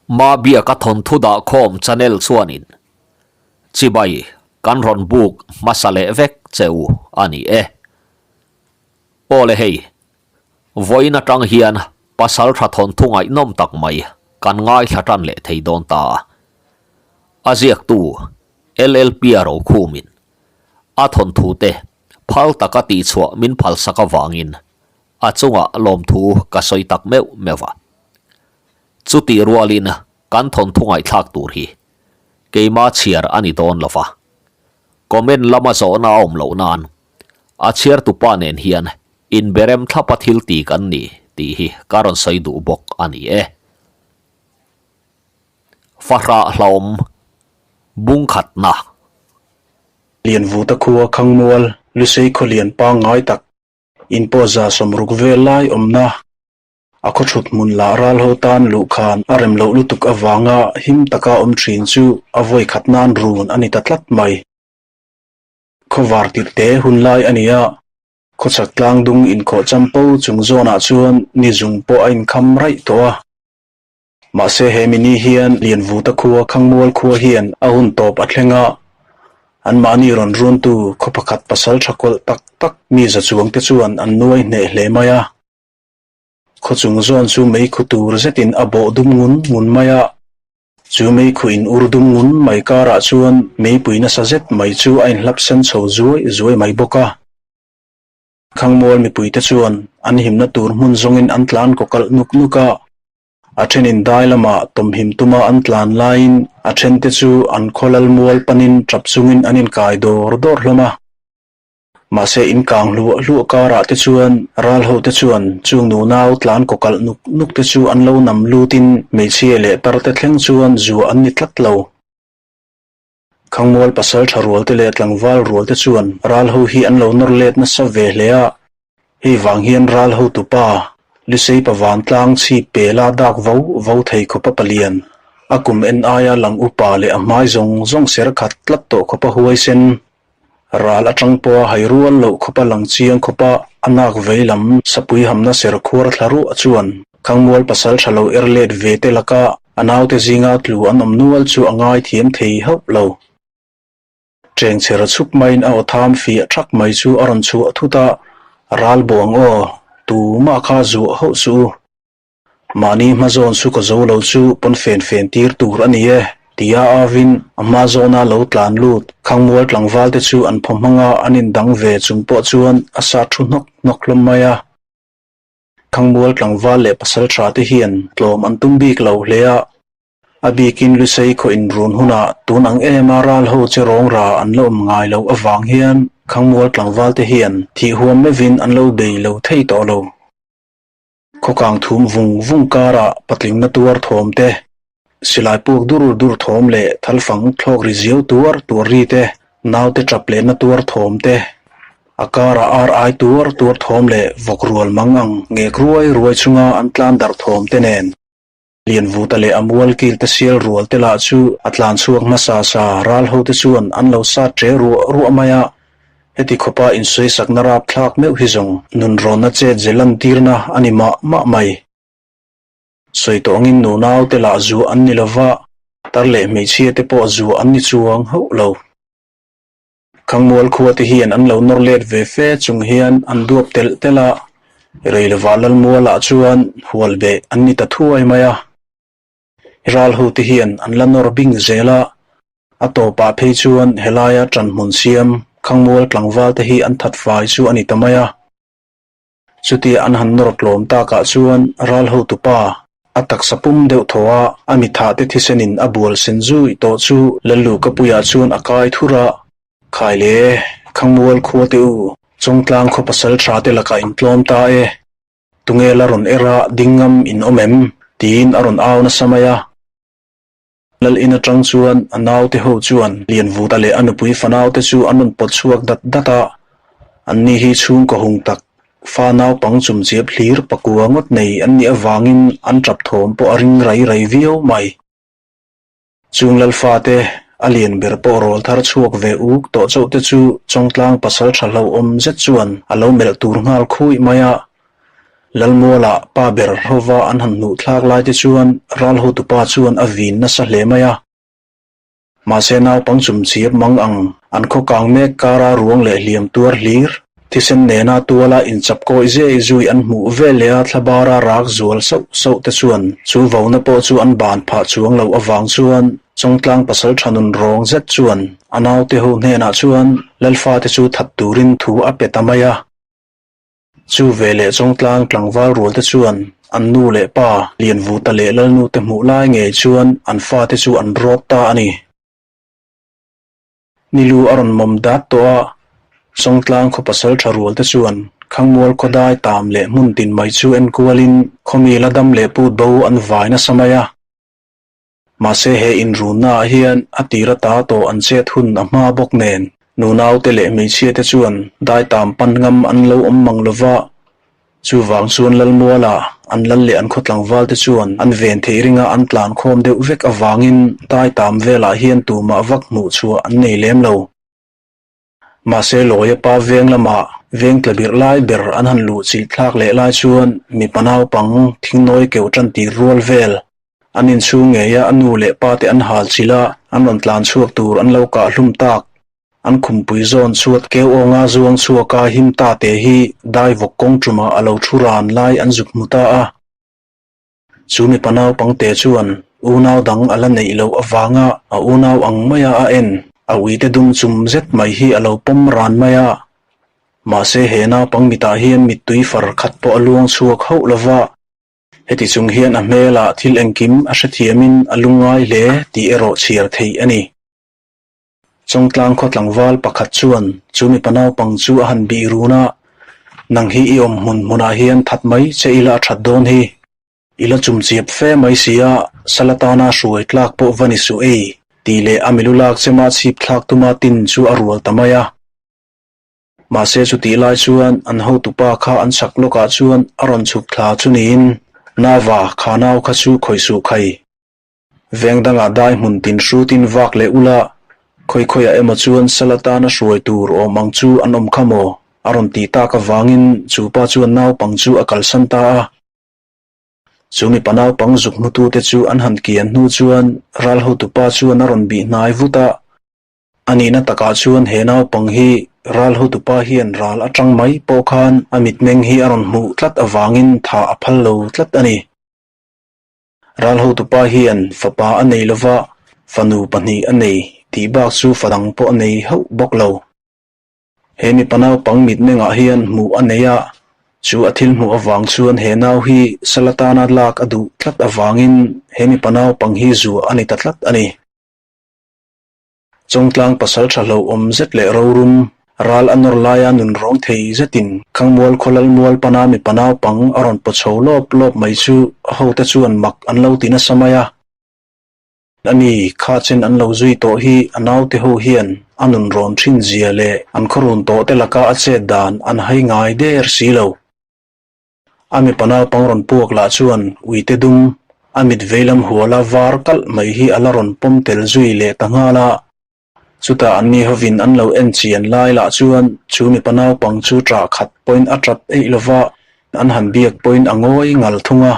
Mabiaka thawnthu dahkhawm channel chuanin chibai kan rawn buk hmasa leh vek che u a ni e. Aw le hei, vawiin atang hian pasaltha thawnthu ngaihnawm tak mai kan ngaithla tan leh thei dawn ta a. A ziaktu LLP a rokhumin a thawnthu te phal taka tihchhuah min phalsak avangin a chungah lawmthu ka sawi tak meuh meuh a. Chutih rualin kan thawnthu ngaihthlak tur hi keima chhiar a ni dawn lo va, comment lama zawhna a awm loh nan a chhiartupa nen hian inberem thlapa thil ti kan ni tih hi ka rawn sawi duh bawk a ni e. Fahrah hlauhawm bungkhatna. Lianvuta khua Khangmual, Lusei khawlian pangngai tak In pawh 60 vel lai awmna a khaw thut hmun lah ral ho tan luh khan a rem loh lutuk avanga him taka awm thin chu a vawi khat nan run a ni ta tlat mai. Khawvar tirh te hun lai a ni a, khawchhak tlang dung inkhawh champo chung zawnah chuan ni zung pawh a inkham raih tawh a. Mahse he mini hian Lianvuta khua Khangmual khua hian a hun tawp a thleng a, anmahni rawn runtu khaw pakhat pasal tha kawlh tak tak mi za chuang te chuan an nuai hneh hle mai a. Khaw chung zawn chu meikhu tur zetin a bawh dum ngun ngun mai a, chu meikhu in ur dum ngun mai karah chuan meipui nasa zet mai chu a inhlap sen chho zuai zuai mai bawk a. Khangmual mipuite chuan an himna tur hmun zawngin an tlan kaw kalh nuk nuk a, a thenin dai lamah tawmhim tuma an tlan laiin a thente chu an khaw lal mual panin tap chungin an inkai dawr dawr hlawm a. Mahse inkang hluah hluah karah te chuan ral ho te chuan chung nunau tlan kaw kalh nuk nuk te chu an lo nam lutin hmeichhia leh tar te thleng chuan zuah an ni tlat lo. Khangmual pasal tha rual te leh tlangval rual te chuan ral ho hi an lo nawr let nasa ve hle a, hei vang hian ral hotu pa Luseipa vantlang chhip pela dak vo vo thei khawpa palian, a kum en aia lang upa leh a hmai zawng zawng ser khat tlat tawh khawpa huaisen, ral atang pawha hai rual loh khawpa lang chiang khawpa a nak vei lam sapui hamna ser khuar thla ruah chuan Khangmual pasal tha lo er let ve te laka A naute zinga tlu an awm nual chu a ngaithiam thei hauh lo. Cheng chher chhup maiin a aw tham fiah thak mai chu a rawn chhuah thut a, Ral buang aw, tumah kha zuah hauh suh u. Mahni hma zawn chu ka zo lo chu pawn fen fen tir tur a ni e, tia avin a hma zawna lo tlan lut Khangmual tlangval te chu an phaw hmanga an indang ve chung pawh chuan a sa thu hnawk hnawk hlawm mai a. Thangmual tlangval leh pasal tha te hian tlawm an tum bik lo hle a, a bikin Lusei khaw inrun hunah tun ang ema ral ho che rawng ra an la awm ngai loh avang hian Thangmual tlangval te hian thih huam meuhin an lo bei lo thei tawh lo. Khawkang thum vung vung karah patling na tuar thawm te, silai puak dur dur thawm leh thalfang thlawk ri ziau tuar tuar ri te, naute tap leh na tuar thawm te, a karah ar ai tuar tuar thawm leh vawk rual mang ang ngek ruai ruai chunga an tlan darh thawm te nen. Lianvuta leh a mual kil te sial rual te lah chu a tlan chhuak hmasa sa ral ho te chuan an lo sat ṭe ruah ruah mai a, heti khawpa insawisakna rapthlak meuh hi zawng nunrawnna chet ze lantirna a ni mah mah mai. Sawi tawh angin nunau te lah zuah an ni lova, tar leh hmeichhia te pawh zuah an ni chuang hauh lo. Khangmual khua te hian an lo nawr let ve fe chung hian an duap telh telh a, Reilova Lalmualah chuan hual beh an ni ta thuai mai a. Ral ho te hian an la nawr bing zel a, a tawpah phei chuan helaia ṭanhmun siam Khangmual tlangval te hi an that fai chu a ni ta mai a. Chutia an han nawr tlawm takah chuan ral hotupa, a taksa pum deuh thaw a, a mithah te thisenin a bual sen zui tawh chu Lallukapuiah chuan a kai thur a, Khai le, Khangmual khua te u, Chawngtlang khaw pasal tha te lakah in tlawm ta e, tunge la rawn er a ding ngam in awm em? tiin a rawn au nasa mai a. Lal in atang chuan a naute ho chuan Lianvuta leh a nupui fanaute chu an rawn pawt chhuak dat dat a, anni hi chhungkaw hung tak, fa naupang chumchiap hlir pakua ngawt nei an nih avangin an tap thawm pawh a ring rai rai viau mai. Chung Lalfate a lian ber pawh rawl thar chhuak ve uk tawh chauh te chu Chawngtlang pasal tha hlauhawm zet chuan a lo melh tur nghal khuih mai a. Lalmuala pa ber hova an han hnuh thlak lai te chuan ral hotupa chuan a vin nasa hle mai a. Mahse naupang chumchip mang ang an khaw kang mek kara ruang leh hliam tuar hlir, thisen nena tuala inchap kawi zei zui an hmuh vel leh a thlabara rak zual sauh sauh te chuan chu vona pawh chu an ban phah chuang loh avang chuan Chawngtlang pasal tha nun rawng zet chuan a naute ho hnenah chuan Lalfa te chu that turin thu a pe ta mai a. Chu veleh Chawngtlang tlangval rual te chuan an nu leh pa Lianvuta leh Lalnu te hmuh lai ngei chuan an fate chu an rawt ta a ni. Nilu a rawn mawm dat tawh a, Chawngtlang khaw pasal tha rual te chuan Khangmual khawdai tam leh hmun tin mai chu enkualin khawmi la dam leh put bo an vai nasa mai a. Mahse he inrunna ah hian a tir ata tawh an chet hun a hma bawk nen nunaute leh hmeichhia te chuan daitam pan ngam an lo awm mang lova, chuvang chuan Lalmuala an lal leh an khaw tlangval te chuan an ven theih ringa an tlan khawm deuh vek avangin daitam velah hian tumah vak hmuh chhuah an nei lem lo. Mahse Lawia pa veng lamah veng tla birh lai ber an han luh chilh thlak leh lai chuan mipa naupang thingnawi keuh tan tir rual vel An inchhung ngeia a nu leh pa te an hal chilh a, an rawn tlan chhuak tur an lo kah hlum tak. An khumpui zawn chhuat keu awnga zuang chhuaka him ta te hi dai vawk kawng tumah a lo thu ran lai an zuk hmu ta a. Chu mipa naupangte chuan unau dang a la neih loh avanga a unau ang maia a en, a uite dum chum zet mai hi a lo pawm ran mai a. Mahse he naupang mitah hian mittui far khat pawh a luang chhuak hauh lova. Heti chung hian a hmelah thil engkim a hrethiamin a lungngai hle tih erawh chhiar theih a ni. Chawngtlang khaw tlangval pakhat chuan chu mipa naupang chu a han bih run a, Nang hi i awm hmun hmunah hian that mai che ila a that dawn hi. I la chumchiap fe mai si a, sal atana hruai tlak pawh va ni suh ei, tih leh a milu lak chema chhip thlak tuma tin chu a rual ta mai a. Mahse chutih lai chuan an hotupa kha an chak lawkah chuan a rawn chhuk thla chu niin, Nava, kha nau kha chu khawi suh khai. Veng dangah dai hmun tin hrutin vak leh ula, khawi khawiah emaw chuan sal atana hruai tur awm ang chu an awm kha maw? a rawn tih tak avangin chu pa chuan naupang chu a kalsan ta a. Chu mipa naupang zuk hmutute chu an han kian hnu chuan ral hotupa chuan a rawn bih hnai vut a. A nihna takah chuan he naupang hi ral hotupa hian ral atang mai pawh khan a mitmeng hi a rawn hmuh tlat avangin thah a phal lo tlat a ni. Ral hotupa hian fapa a nei lova, fanu pahnih a nei tih bak chu fa dang pawh a nei hauh bawk lo. He mipa naupang mitmengah hian hmuh a nei a, chu a thil hmuh avang chuan he nau hi sal atana lak a duh tlat avangin he mipa naupang hi zuah a ni ta tlat a ni. Chawngtlang pasal tha hlauhawm zet leh rorum, ral a nawr laia nun rawng thei zetin Khangmual khawlal mual pana mipa naupang a rawn paw chho lawp lawp mai chu a hote chuan mak an lo ti nasa mai a. Ani kha chen an lo zui tawh hi a naute ho hian a nun rawn thin zia leh an khawrun tawh te laka a chet dan an hai ngai der si lo. A mipa naupang rawn puak lah chuan uite dum, a mit veilam huala var kalh mai hi a la rawn pawm tel zui leh ta nghal a. Chutah anni hovin an lo en chian lai lah chuan chu mipa naupang chu ṭah khat pawhin a ṭap eih lova, an han biak pawhin a ngawi ngal thung a.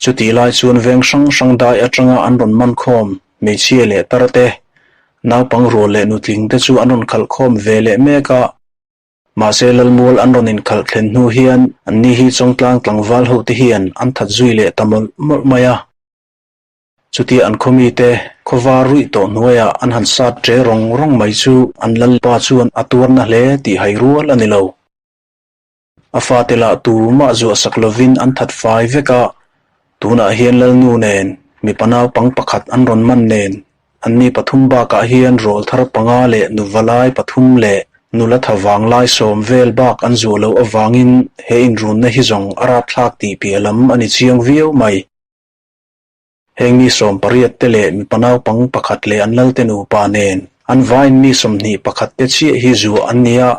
Chutih lai chuan veng hrang hrang dai atanga an rawn man khawm hmeichhia leh tar te, naupang rual leh nutling te chu an rawn khalh khawm ve leh mek a. Mahse Lalmual an rawn inkhalh thlen hnu hian anni hi Chawngtlang tlangval ho te hian an that zui leh ta mawlh mawlh mai a. Chutia an khaw mite khawvar ruih tawh hnuaiah an han sat ṭe rawng rawng mai chu an Lalpa chuan a tuarna hle tih hai rual a ni lo. A fate lah tumah zuah sak lovin an that fai vek a, tunah hian Lalnu nen mipa naupang pakhat an rawn man nen Anni pathum bakah hian rawlthar panga leh nuvalai pathum leh nula tha vanglai sawm vel bak an zuah loh avangin he inrunna hi zawng a rapthlak tih piah lam a ni chiang viau mai. Heng mi sawm pariat te leh mipa naupang pakhat leh an lalte nupa nen an vain mi 21 te chiah hi zuah an ni a,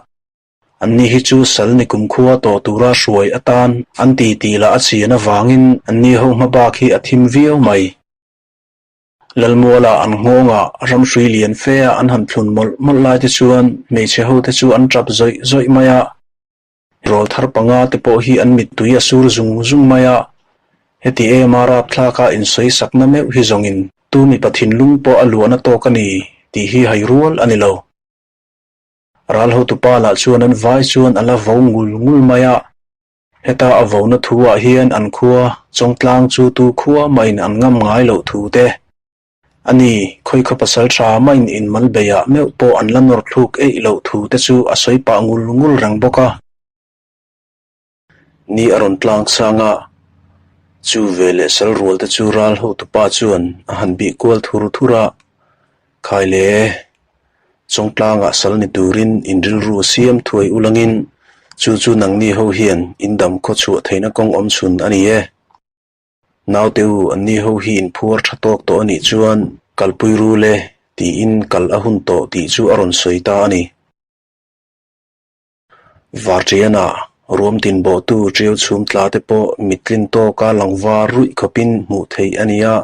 anni hi chu sal ni kumkhua tawh tura hruai atan an ti tih lah a chian avangin anni ho hma bak hi a thim viau mai. Lalmuala an nghawngah ramhrui lian fe a an han thlun mawlh mawlh lai te chuan hmeichhe ho te chu an tap zawih zawih mai a. Rawlthar panga te pawh hi an mittui a sur zung zung mai a, heti ema rapthlaka insawi sakna meuh hi zawngin tu mipa thinlung pawh a luahna tawk a ni tih hi hai rual a ni lo. Ral hotupa lah chuan an vai chuan a la vo ngul ngul mai a, heta a vona thu ah hian an khua Chawngtlang chu tu khua mahin an ngam ngai loh thu te a ni, khawikhaw pasal tha mahin inmal beiah meuh pawh an la nawr thluk eih loh thu te chu a sawi pah ngul ngul reng bawk a. Ni a rawn tlang sang a, chu ve leh sal rual te chu ral hotupa chuan a han bih kual thur thur a, Khai le, Chawngtlangah sal ni turin in rilru siam thuai ulangin chu chu nangni ho hian in dam khaw chhuah theihna kawng awm chhun a ni e. Naute u, anni ho hi in phuar tha tawk tawh a nih chuan kalpui rul e tiin kal a hun tawh tih chu a rawn sawi ta a ni. Varṭiana ruam tin bawhtu ṭiau chhum tla te pawh mittlin tawka lang var ruih khawpin hmuh theih a ni a,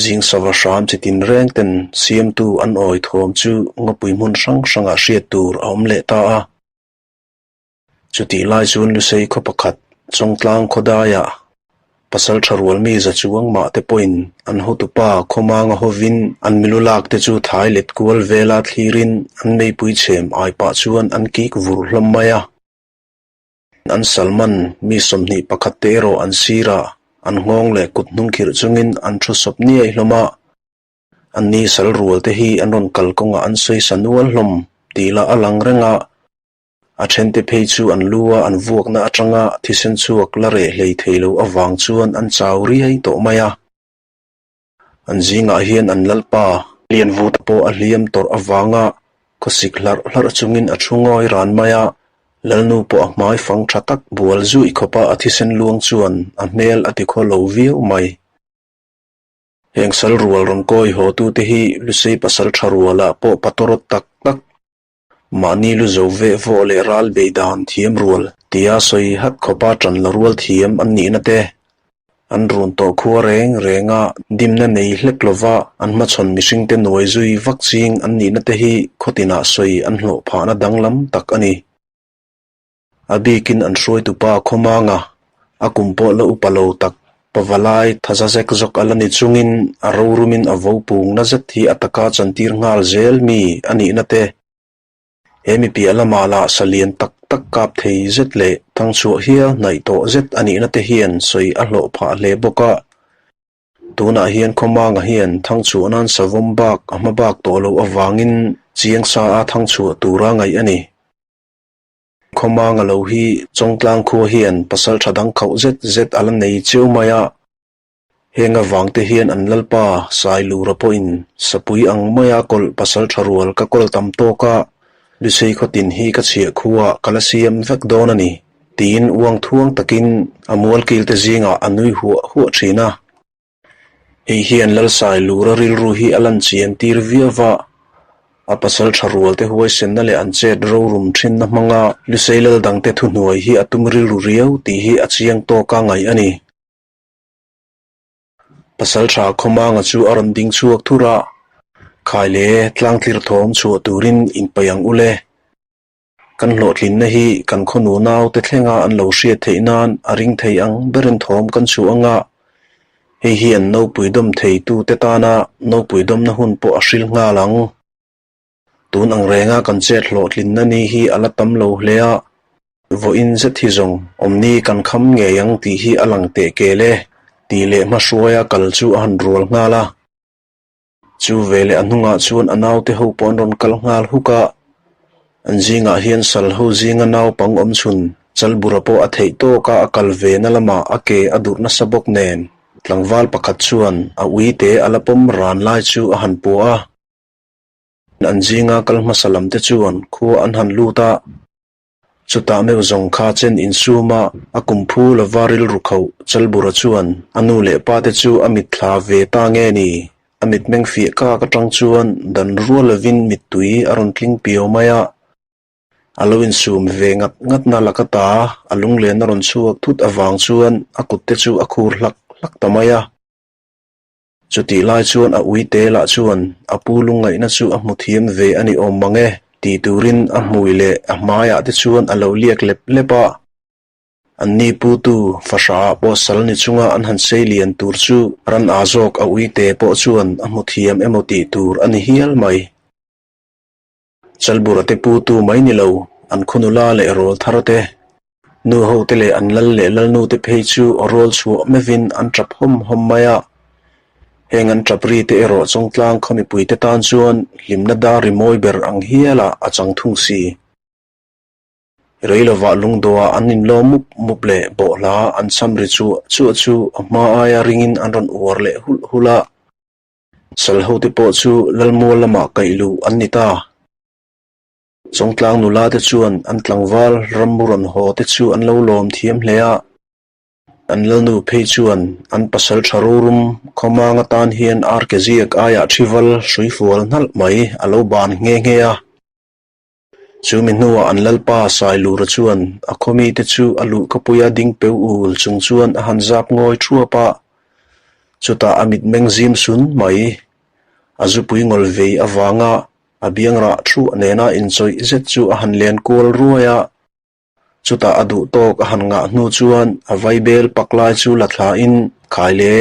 zing sava hram chi tin reng ten siamtu an awi thawm chu ngawpui hmun hrang hrangah hriat tur a awm leh ta a. Chutih lai chuan Lusei khaw pakhat Chawngtlang khawdaiah Pasal tha rual mi za chuang mah te pawhin an hotupa khawmanga hovin an milu lak te chu thai let kual vela thlirin an meipui chhem ai pah chuan an kik vur hlawm mai a. An Salman mi 21 te erawh an sirah an nghawng leh kut hnung khirh chungin an thu sawp niai hlawm a. Anni sal rual te hi an rawn kal kawngah an sawi sa nual hlawm tih lah a lang reng a. A thente phei chu an lu a an vuakna atanga thisen chhuak la reh hlei thei lo avang chuan an chau riai tawh mai a. An zingah hian an lalpa Lianvuta pawh a hliam tawrh avanga khawsik hlarh hlarh chungin a thu ngawi ran mai a. Lalnu pawh a hmai fang tha tak bual zuih khawpa a thisen luang chuan a hmel a tikhaw lo viau mai. Heng sal rual rawn kawi haw tute hi Lusei pasal tha rualah pawh patawrawt tak tak Mahni lu zo veh vawh leh ral bei dan thiam rual tia sawi hat khawpa ṭan la rual thiam an nihna te, an run tawh khua reng renga dimna nei hlek lova an hmachhawn mihringte nuai zui vak ching an nihna te hi khawtinah sawi an hlawh phahna danglam tak a ni. A bikin an hruaitupa Khawmanga, a kum pawh la upa lo tak, pavalai thaza zek zawk a la ni chungin a rorumin a vo pungna zet hi a taka chantir nghal zel mi a nihna te. He mi piah lamah lah salian tak tak kap thei zet leh thangchhuah hial hnaih tawh zet a nihna te hian sawi a hlawh phah hle bawk a. Tunah hian Khawmanga hian thangchhuah nan savawm bak a hma bak tawh loh avangin chiang sa a thangchhuah tura ngaih a ni. Khawmanga lo hi Chawngtlang khua hian pasal tha dang khauh zet zet a la nei cheu mai a. Heng avang te hian an lalpa Sailura pawhin sapui ang maia kawlh pasal tha rual ka kawl tam tawk a, Lusei khawtin hi ka chhiah khuaah ka la siam vek dawn a ni, tiin uang thuang takin a mualkil te zingah a nui huah huah thin a. Hei hian Lalsai Lura rilru hi a lan chian tir viau va, a pasal tha rual te huaisenna leh an chet rorum thinna hmanga Lusei lal dangte thuhnuai hi a tum rilru riau tih hi a chiang tawka ngaih a ni. Pasal tha Khawmanga chu a rawn ding chhuak thur a, Khai le, tlangtlir thawm chhuah turin inpaih ang ule. Kan hlawhtlinna hi kan khawnu naute thlenga an lo hriat theih nan a ring thei ang berin thawm kan chhuah anga, hei hi an nopui dawm theitute tana nopui dawmna hun pawh a hril nghal ang. Tun ang renga kan chet hlawhtlinna ni hi a la tam lo hle a, vawiin zet hi zawng awmni kan kham ngei ang tih hi a lang teh kel e, tih leh hmahruaia kal chu a han rual nghal a. Chu veleh a hnungah chuan a naute ho pawh an rawn kal nghal huk a, an zingah hian sal ho zinga naupang awm chhun Chalbura pawh a theih tawk a a kal ve na lamah a ke a durh nasa bawk nen tlangval pakhat chuan a uite a la pawm ran lai chu a han puah a. An zinga kal hmasa lam te chuan khua an han lut a. Chutah meuh zawng kha chen insum a, a kum phu lova rilru khauh Chalbura chuan a nu leh pa te chu a mitthla ve ta nge ni? A mitmeng fiah kak atang chuan dan rual lovin mittui a rawn tling piau mai a. A lo insum ve ngat ngatna laka ta a lunglen a rawn chhuak thut avang chuan a kut te chu a khur hlak hlak ta mai a. Chutih lai chuan a uite lah chuan a pu lungngaihna chu a hmu thiam ve a ni awm mang e. Tih turin a hmui leh a hmaiah te chuan a lo liak lep lep a. Anni putu fahrah pawh sal ni chunga an han sei lian tur chu ran aa zawk a uite pawh chuan a hmu thiam emaw tih tur a ni hial mai. Chalbura te putu mai ni lo, an khawnula leh rawl thar te, nu ho te leh an lal leh lalnu te phei chu rawl chhuah mevin an tap hawm hawm mai a. Heng an tap ri te erawh Chawngtlang khaw mipui te tan chuan hlimna dar rimawi ber ang hialah a chang thung si. Rei lovah lungdawhah an inlawm mup mup leh bawhhla an cham ri chuah chuah chu a hma aia ringin an rawn uar leh hulh hulh a. Sal hote pawh chu Lalmual lamah kaih luh an ni ta. Chawngtlang nula te chuan an tlangval rammu rawn haw te chu an lo lawm thiam hle a. An lalnu phei chuan an pasal tha rorum khawmang atan hian arke ziak aiah thival hruifual hnalh mai a lo ban nghe nghe a. Chu mi hnuah an lalpa Sailura chuan a khawmite chu a luhkapuia ding peu ul chung chuan a han zap ngawi thuap a, chutah a mitmeng zim sun mai. A zupui ngawl vei avanga a biang rah thuah nena inchawih zet chu a han len kual ruai a, chutah a duh tawk a han ngah hnu chuan a vaibel pak lai chu la thlain, Khai le,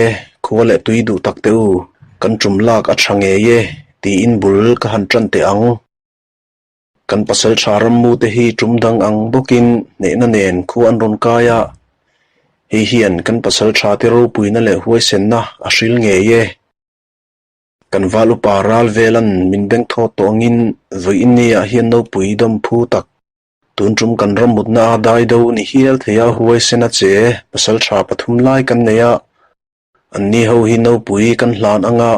khua leh tui duh tak teh u, kan tum lak a tha ngei e, tiin bul ka han tan teh ang. Kan pasal tha rammu te hi tum dang ang bawkin hnehna nen khu an rawn kai a, hei hian kan pasal tha te ropuina leh huaisenna a hril ngei e. Kan val upa ral velan min beng thawt tawh angin vawiin niah hian nopui dawm phu tak tun tum kan rammutna a dai do ni hial thei a huaisena che pasal tha pathum lai kan nei a, Anni ho hi nopui kan hlan anga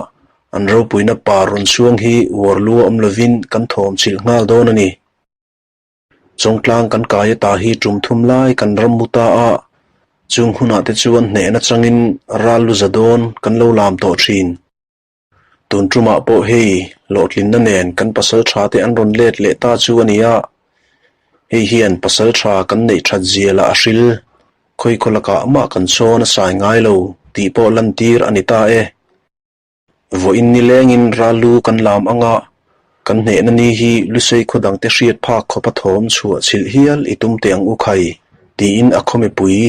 an ropuina par rawn chhuang hi uar lu a awm lovin kan thawm chilh nghal dawn a ni. Chawngtlang kan kai ata hi tum thum lai kan ram mu ta a, chung hunah te chuan hnehna changin ral lu za dawn kan lo lam tawh thin. Tun tumah pawh hei hlawhtlinna nen kan pasal tha te an rawn let leh ta chu a ni a, hei hian pasal tha kan neih that zia lah a hril, khawikhaw lakah mah kan chawn a sai ngai lo tih pawh lantir a ni ta e. Vawiin ni lengin ral lu kan lam anga kan hnehna ni hi Lusei khaw dangte hriat phak khawpa thawm chhuah chhilh hial i tum teh ang u khai tiin a khaw mipui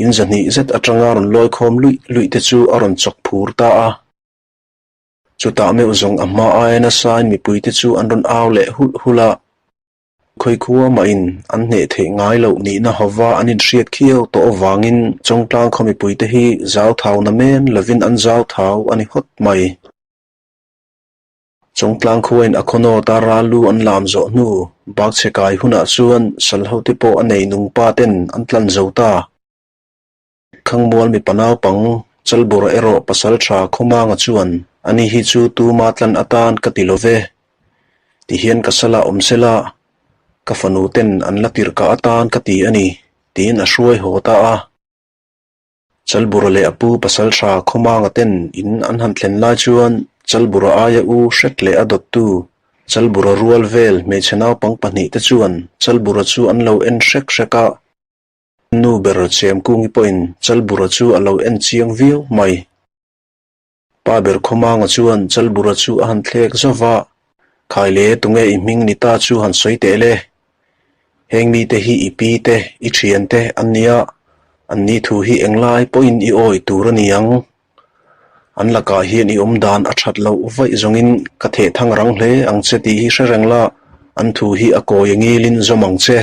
in zahnih zet atanga rawn lawikhawm luih luih te chu a rawn chawk phur ta a. Chutah meuh zawng a hma aia nasain mipuite chu an rawn au leh hulh hulh a, khawikhua mahin an hneh theih ngai loh nihna hova an inhriat khiau tawh avangin Chawngtlang khaw mipuite hi zau thau na men lovin an zau thau a ni hawt mai. Chawngtlang khuain a khawnawt a ral lu an lam zawh hnu bakchhe kai hunah chuan salhote pawh a nei nung pa ten an tlan zo ta. Khangmual mipa naupang Chalbura erawh pasal tha Khawmanga chuan ani hi chu tuma tlan atan ka ti lo ve. Tihian ka sala awm sela, ka fanu ten an la tirh kah atan ka ti a ni, tiin a hruai haw ta a. Chalbura leh a pu pasal tha Khawmanga ten in an han thlen lai chuan Chalbura aia u hret leh a dawttu Chalbura rual vel hmeichhe naupang pahnihte chuan Chalbura chu an lo en hrek hrek a. Nu ber Chemkungi pawhin Chalbura chu a lo en chiang viau mai. Pa ber Khawmanga chuan Chalbura chu a han thlek zauh va, Khai le, tunge i hming ni ta chu han sawi teh le. Heng mite hi i pi te, i thian te an nia, an ni thu hi englai pawhin i awi tur a ni ang. An lakah hian i awm dan a that loh vaih zawngin ka theh thang rang hle ang che tih hi hre reng la, an thu hi a kawi a ngilin zawm ang che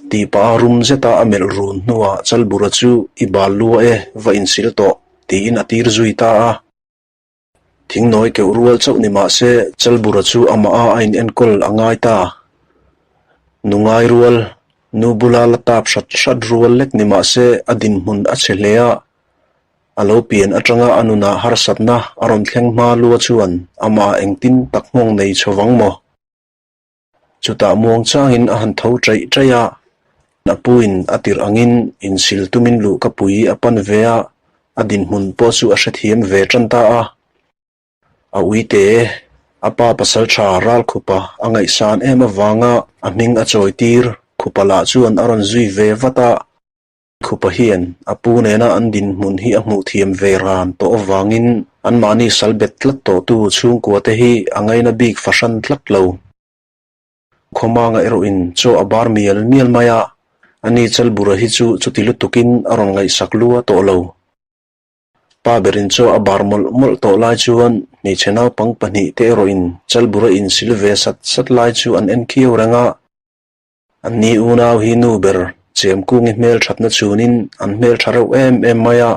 tih pah a rum zeta a melh run hnuah Chalbura chu i bal lua e va insil tawh tiin a tir zui ta a. Thingnawi keuh rual chauh ni mah se Chalbura chu amah a a inenkawl a ngai ta. Nu ngai rual, nu bula la tap hrat hrat rual lek ni mah se a dinhmun a chhe hle a, A lo pian atanga a nunah harsatna a rawn thleng hma lua chuan amah engtin tak nghawng nei chho vang maw? Chutah muang changin a han tho chaih chaih a, a puin a tirh angin insil tumin luh ka pui a pan ve a, a dinhmun pawh chu a hrethiam ve tan ta a. A uite, a pa pasal tha Ralkhupa a ngaihsan em avanga a hming a chawitir Khupa lah chuan a rawn zui ve vat a. Khupa hian a pu nena an dinhmun hi a hmuh thiam ve ran tawh avangin anmahni sal bet tlat tawhtu chhungkua te hi a ngaina bik fahran tlat lo. Khawmanga erawhin chaw a bar mial mial mai a, ani Chalbura hi chu chuti lutukin a rawn ngaihsak lua tawh lo. Pa berin chaw a bar mawlh mawlh tawh lai chuan hmeichhe naupang pahnihte erawhin Chalbura insil ve sat sat lai chu an en khiau reng a. Anni unau hi nu ber Chemkungi hmelthatna chunin an hmeltha reuh em em mai a,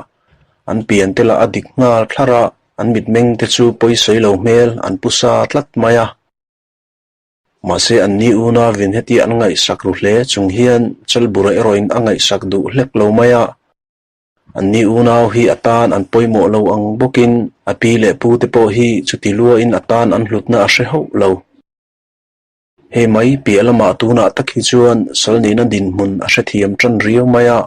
an pian te lah a dik nghal thlar a, an mitmeng te chu pawisawi lo hmel an pu sa tlat mai a. Mahse anni unauin heti an ngaihsak ru hle chung hian Chalbura erawhin a ngaihsak duh hlek lo mai a. Anni unau hi a tan an pawimawh lo ang bawkin a pi leh pu te pawh hi chuti luain a tan an hlutna a hre hauh lo. Hei mai piah lamah tunah tak hi chuan sal nihna dinhmun a hrethiam tan riau mai a.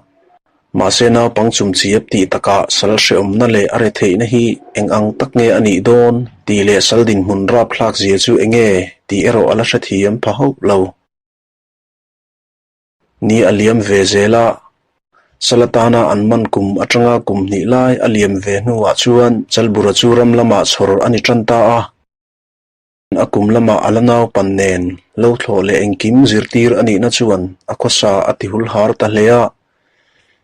Mahse naupang chumchiap tih takah sal hrehawmna leh a retheihna hi eng ang tak nge a nih dawn tih leh sal dinhmun rapthlak zia chu eng nge tih erawh a la hrethiam pha hauh lo. Ni a liam ve zel a, sal atana an man kum atanga kum hnih lai a liam ve hnuah chuan Chalbura chu ram lamah chhawr a ni tan ta a. A kum lamah a la naupan nen lo thlawh leh engkim zirtir a nihna chuan a khawsa a ti hul har ta hle a.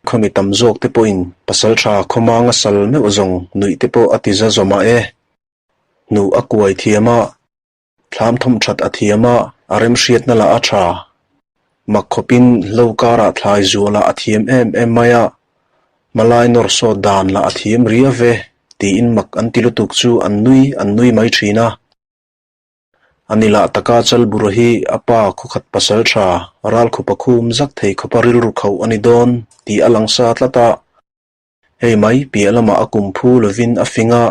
Khawmi tam zawk te pawhin pasaltha khawmanga sal meuh zawng nuih te pawh a ti za zawm a e. Hnuh a kuai thiam a, thlam thawm that a thiam a, a remhriatna lah a tha. Mak khawpin hlo karah thlai zualah a thiam em em mai a, Malai nawr sawt dan lah a thiam ria ve tiin mak an ti lutuk chu an nui an nui mai thin a. Ani lah taka Chalbura hi a pa khawkhat pasal tha ralkhupa khum zak thei khawpa rilru khauh a ni dawn tih a lang sa tlat a. Hei mai piah lamah a kum phu lovin a fing a,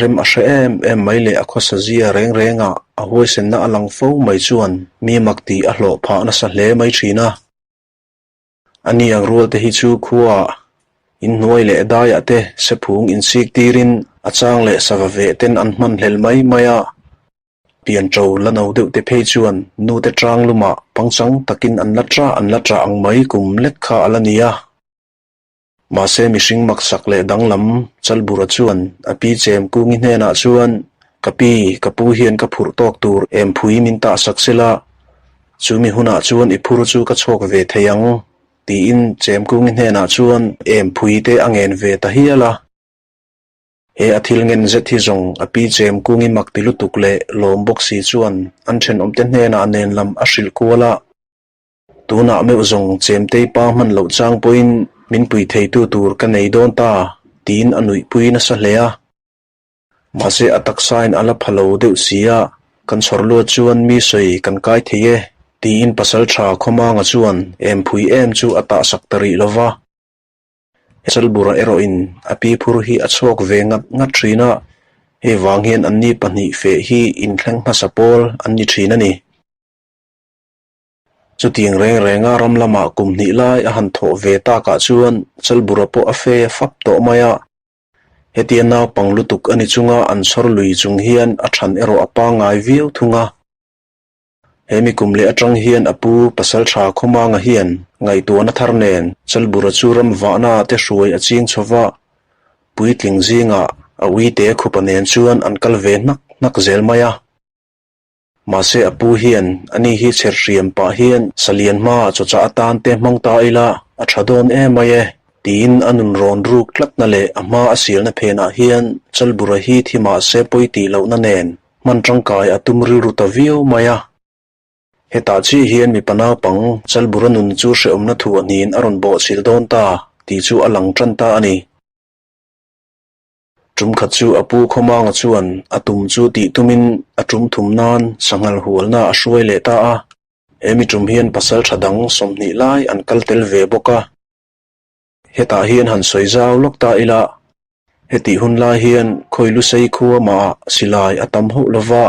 rem a hre em em mai leh a khawsa zia reng rengah a huaisenna a lang fo mai chuan mi mak tih a hlawh phah nasa hle mai thin a. A ni ang rual te hi chu khuaah inhnuai leh daiah te sephung insik tirin a chang leh sava veh ten an hman hlel mai mai a. Pianṭo la no deuh te phei chuan nute ṭang lumah pangchang takin an la ṭah an la ṭah ang mai kum lek kha a la ni a. Mahse mihring maksak leh danglam Chalbura chuan a pi Chemkungi hnenah chuan Ka pi, ka pu hian ka phurh tawk tur em phui min tah sak sela, chumi hunah chuan i phur chu ka chhuak ve thei ang, tiin Chemkungi hnenah chuan em phui te a ngen ve ta hial a. He a thil ngen zet hi zawng a pi Chemkungi mak ti lutuk leh lawm bawk si chuan an thenawmte hnenah nen lam a hrilh kual a. Tunah meuh zawng Chemtei pa hman loh chang pawhin min pui theitu tur ka nei dawn ta, tiin a nuihpui nasa hle a. Mahse a taksain a la pha lo deuh si a, kan chhawr luat chuan mi sawi kan kai thei e, tiin Pasalṭha Khawmanga chuan em phui em chu a tahsak ta rih lo va. Chalbura erawhin a pi phur hi a chhuak ve ngat ngat ṭhin a, hei vang hian anni pahnih feh hi inthleng hmasa pawl an ni ṭhin a ni. Chutiang reng renga ram lamah kum hnih lai a han thawh ve takah chuan Chalbura pawh a fe fap tawh mai a. Hetia naupang lutuk a ni chunga an chhawr lui chung hian a than erawh a pangngai viau thung a. He mi kum leh atang hian a pu Pasaltha Khawmanga hian ngaihtuahna thar nen Chalbura chu ram vahna te hruai a ching chho va, puitling zingah a uite khupa nen chuan an kal ve hnak hnak zel mai a. Mahse a pu hian ani hi chher hriam pah hian salian hmaah chawchah atan te hmang ta ila a tha dawn em mai e tiin a nun rawn ruk tlatna leh a hma a sialna phenah hian Chalbura hi thi mahse pawi tih lohna nen hman tangkai a tum rilru ta viau mai a. Hetah chiah hian mipa naupang Chalbura nun chu hrehawmna thu a hnin a rawn bawhchhilh dawn ta tih chu a lang tan ta a ni. Tum khat chu a pu Khawmanga chuan a tum chu tih tumin a tum thum nan sanghal hualna a hruai leh ta a. He mi tum hian pasal tha dang 20 lai an kal tel ve bawk a. Hetah hian han sawi zau lawk ta ila, hetih hun lai hian khawi lusei khua mah silai a tam hauh lova,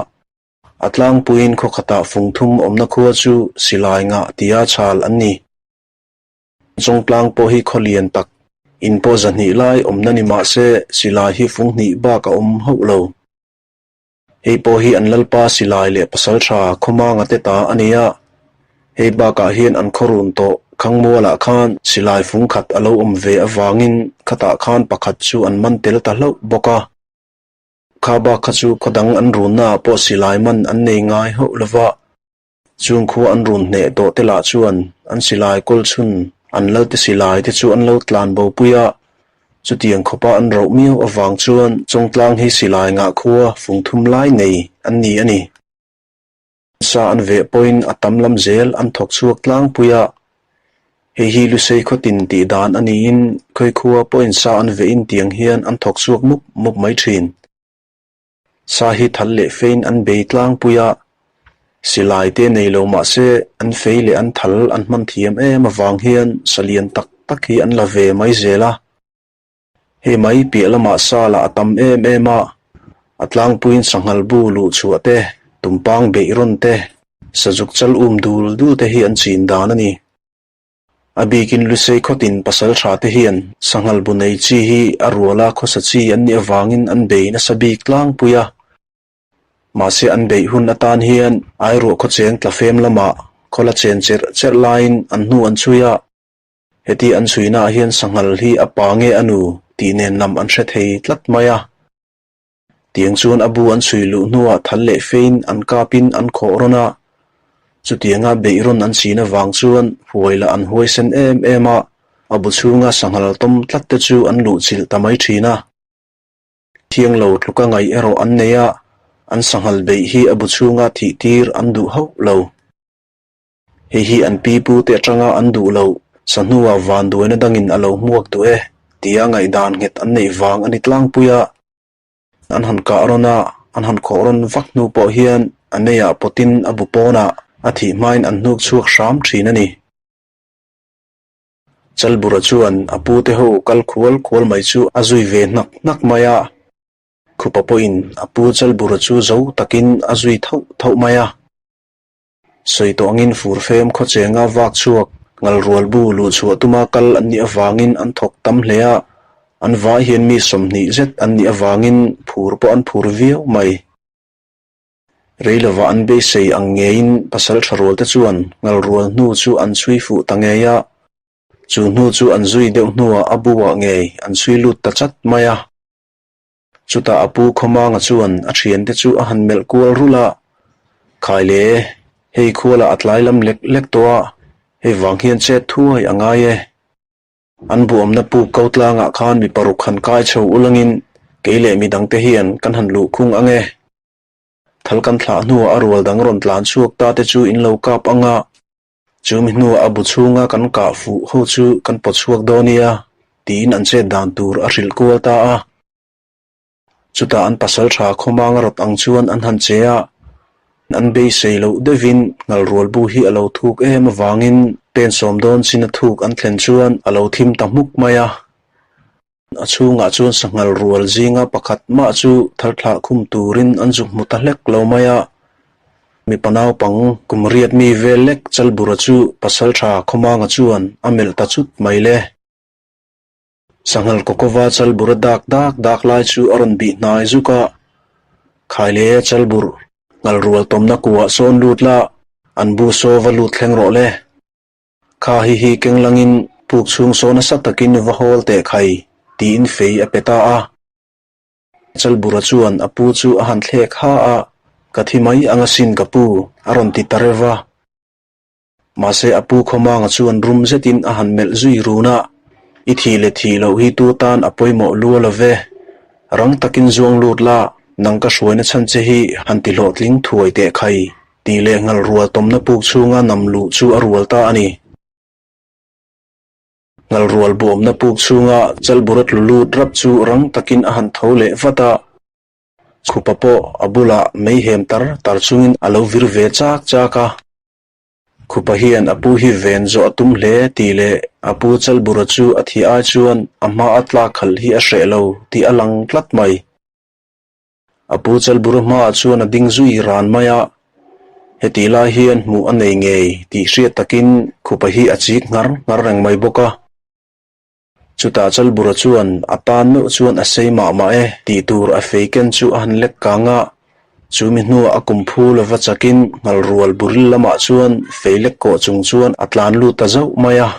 a tlangpuiin khaw khatah fung thum awmna khua chu silai ngah tia chhal an ni. Chawngtlang pawh hi khaw lian tak, in pawh zahnih lai awmna ni mah se silai hi fung hnih bak a awm hauh lo. Hei pawh hi an lalpa silai leh pasaltha Khawmanga te ta a ni a, hei bakah hian an khaw run tawh Khangmualah khan silai fung khat a lo awm ve avangin khatah khan pakhat chu an man tel ta hlauh bawk a. Kha bak kha chu khaw dang an runnaah pawh silai man an nei ngai hauh lo va. Chung khua an run hneh tawh te lah chuan an silai kawl chhun an lalte silai te chu an lo tlan bo pui a, chutiang khawpa an roh miau avang chuan Chawngtlang hi silai ngah khua fung thum lai nei an ni a ni. Sa an veh pawhin a tam lam zel an thawk chhuak tlangpui a, hei hi Lusei khawtin tih dan a niin khawikhua pawhin sa an vehin tiang hian an thawk chhuak mup mup mai thin. Sa hi thal leh fein an bei tlangpui a, silai te nei lo mah se an fei leh an thal an hman thiam em avang hian sa lian tak tak hi an la ve mai zel a. Hei mai piah lamah sa lah a tam em em a, a tlangpuiin sanghal bu luh chhuah te, tumpang beih rawn te, sazuk chal um dul dul te hi an chin dan a ni. A bikin Lusei khawtin pasal tha te hian sanghal bu nei chi hi a ruala khawsa chi an nih avangin an bei nasa bik tlangpui a. Mahse an beih hun atan hian Airuah khawcheng tlafem lamah khawla chen cherh cherh laiin an hnu an chhui a. Heti an chhuinaah hian sanghal hi a pa nge a nu tih nen lam an hre thei tlat mai a. Tiang chuan a bu an chhui luh hnuah thal leh fein an kapin an khawh rawn a, chutianga beih rawn an chin avang chuan huai lah an huaisen em em a, a bu chhunga sanghal tawm tlat te chu an luhchilh ta mai thin a. Thiang lo tluka ngaih erawh an nei a, an sanghal beih hi a bu chhunga thih tir an duh hauh lo. Hei hi an pi pu te atanga an duh loh, sa hnuah vanduaina dangin a lo hmuak duh e tia ngaihdan nghet an neih vang a ni tlangpui a. An han kah rawn a, an han khawh rawn vak hnu pawh hian a neiah pawtin a bu pawnah a thih hmain an hnuk chhuak hram thin a ni. Chalbura chuan a pu te ho kal khual khual mai chu a zui ve hnak hnak mai a. Khupa pawhin a pu Chalbura chu zo takin a zui thauh thauh mai a. Sawi tawh angin furfem khawchenga vak chhuak ngalrual bu luhchhuah tuma kal an nih avangin an thawk tam hle a, an vai hian mi 20 zet an nih avangin phur pawh an phur viau mai. Rei lova an beisei ang ngeiin pasal tha rual te chuan ngalrual hnu chu an chhui fuh ta ngei a, chu hnu chu an zui deuh hnuah a buah ngei an chhui lut ta chat mai a. Chutah a pu Khawmanga chuan a thiante chu a han melh kual rulh a, Khai le, hei khualah a tlai lam lek lek tawh a, hei vang hian chet thuai a ngai e. An buamna puk ko tlangah khan mi paruk han kai chho ulangin kei leh midangte hian kan han luh khung ang e. Thal kan thlah hnuah a rual dang rawn tlan chhuak ta te chu in lo kap ang a, Chumi hnuah a bu chhunga kan kah fuh ho chu kan pawt chhuak dawn nia tiin an chet dan tur a hrilh kual ta a. Chutah an pasal tha khawmang a rawt ang chuan an han che a, an beisei loh deuhin ngalrual bu hi a lo thuk em avangin pen sawm dawn chin a thuk an thlen chuan a lo thim ta hmuk mai a. A chhungah chuan sanghal rual zinga pakhat mah chu tharthlah khum turin an zuk hmu ta hlek lo mai a. Mipa naupang kum riat mi vel lek Chalbura chu pasal tha Khawmanga chuan a melh ta chut mai le. Sanghal Kawkawva Chalbura dak dak dak lai chu a rawn bih hnai zuk a, Khai le Chalbur, ngal rual tawmna kuah sawn lut la, an bu saw va lut thleng rawh le. Kha hi hi keng langin puk chhung saw nasa takin va hawl teh khai tiin fei a pe ta a. Chalbura chuan a pu chu a han thlek ha a, Ka thi mai ang asin ka pu, a rawn ti ta reuh va. Mahse a pu Khawmanga chuan rum zetin a han melh zui run a, I thih leh thih loh hi tu tan a pawimawh lua lo ve. Rang takin zuang lut la, nang ka hruaina chhan che hi han ti hlawhtling thuai teh khai. Tih leh nghal rual tawmna puk chhunga nam luh chu a rual ta a ni. Nghal rual buamna puk chhunga chalbura tlu lut rap chu rang takin a han tho leh vat a. Khupa pawh a bulah mei hem tar tar chungin a lo vir ve chak chak a. Khupa hian a pu hi ven zawh a tum hle tih leh a pu chalbura chu a thih ai chuan a hma a tlak khalh hi a hreh lo tih a lang tlat mai. A pu Chalbura hmaah chuan a ding zui ran mai a, hetih lai hian hmuh a nei ngei tih hriat takin khupa hi a chik nghar nghar reng mai bawk a. Chutah Chalbura chuan a tan meuh chuan a sei mah mah e tih tur a fei ken chu a han lek kang a, chumi hnuah a kum phu lova chakin ngalrual buril lamah chuan fei lek kawh chung chuan a tlan lut ta zauh mai a.